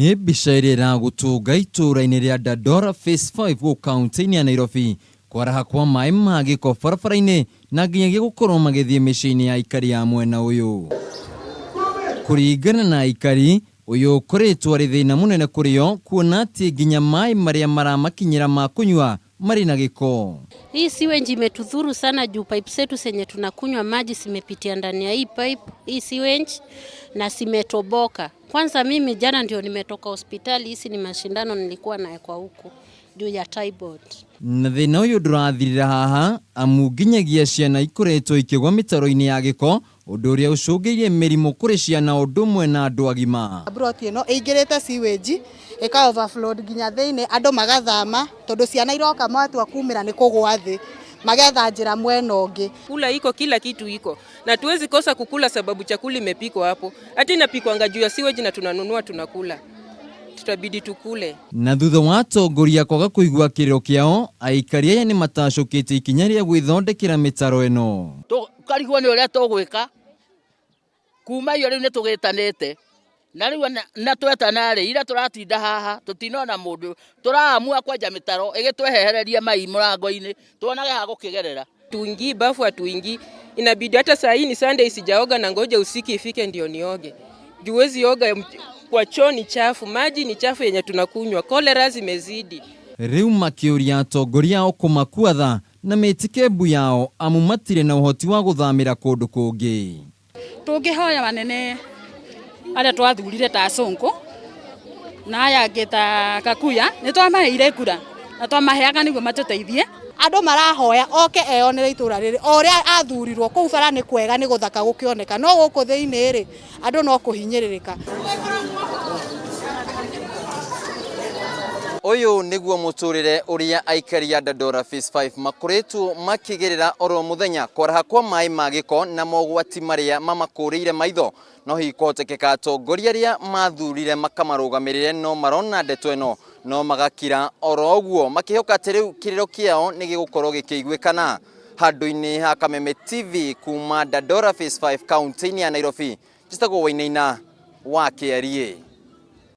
Nĩ mbica ĩrĩa ĩragũtũnga itũũra-inĩ rĩa Dandora Phase 5 gũkũ kaunti-inĩ ya Nairobi kwaraha kwa maĩ ma gĩko barabara-inĩ na nginyagia gũkorwo magĩthiĩ mĩciĩ-inĩ ya aikari a mwena ũyũ. Kũringana na aikari, ũyũ ũkoretwo arĩ thĩna mũnene kũrĩ o kuona atĩ nginya maĩ marĩa maramakinyĩra ma kũnyua marĩ na gĩko. Hii sewage imetudhuru sana juu pipe zetu zenye tunakunywa maji zimepitia ndani ya hii pipe, hii sewage na zimetoboka. Kwanza mimi jana ndio nimetoka hospitali, hizi ni mashindano nilikuwa naekwa huku juu ya typhoid. Na thĩna ũyũ ndũrathirĩra haha amu nginyagia ciana ikoretwo ikĩgwa mĩtaro-inĩ ya gĩko ũndũ ũrĩa ũcũngĩirie mĩrimũ kũrĩ ciana ũndũ ũmwe na andũ agima. Mburoti ĩno ĩingĩrĩte sewage ĩka overflow nginya thĩinĩ andũ magathama tondũ ciana iroka matua kumĩra nĩ kũgwa thĩ magetha njĩra mwena ũngĩ. Kula iko kila kitu iko na tuwezi kosa kukula sababu chakula imepikwa hapo, hata inapikwanga juu ya sewage na tunanunua tunakula, tutabidi tukule. Na thutha wa atongoria kwaga kũigua kĩrĩro kĩao, aikari aya nĩ matacũkĩtie ikinya rĩa gwĩthondekera mĩtaro ĩno. Tũkarigwo nĩ ũrĩa tũgwĩka kuma iyo rĩu nĩ tũgĩtanĩte na rĩu na twetana rĩ ira tũratinda haha tũtinona mũndũ tũraamua kwenja mĩtaro ĩgĩtwehereria mai mũrango-inĩ tuonage ha gũkĩgerera. Tuingii bafu hatuingii, inabidi hata saa hii ni Sunday sijaoga na ngoja usiku ifike ndio nioge. Juu huwezi oga kwa choo ni chafu, maji ni chafu yenye tunakunywa, kolera zimezidi. Rĩu makĩũria atongoria ao kũmakua tha na metĩke mbu yao amu matirĩ na ũhoti wa gũthamĩra kũndũ kũngĩ. Tũngĩhoya anene arĩa twathurire ta Sonko na aya angĩ ta Kakuya nĩ twamaheire kura na twamaheaga nĩguo matũteithie. Andũ marahoya oke eyonere itũra rĩrĩ o ũrĩa athurirwo kũu bara nĩ kwega nĩ gũthaka gũkĩoneka no gũkũ thĩinĩ rĩ andũ no kũhinyĩrĩrĩka. Ũyũ nĩguo mũtũrĩre ũrĩa aikari a Dandora Phase 5 makoretwo makĩgerera oro mũthenya kwaraha kwa maĩ ma gĩko na mogwati marĩa mamakũrĩire maitho. No hihi kũhotekeka atongoria arĩa mathurire makamarũgamĩrĩre no marona ndeto ĩno no magakira oro ũguo makĩhoka atĩ rĩu kĩrĩro kĩao nĩ gĩgũkorwo gĩkĩiguĩkana. Handũ-inĩ ha Kameme TV kuma Dandora Phase 5 kaunti-inĩ ya Nairobi, njĩtagwo Wainaina wa KRA.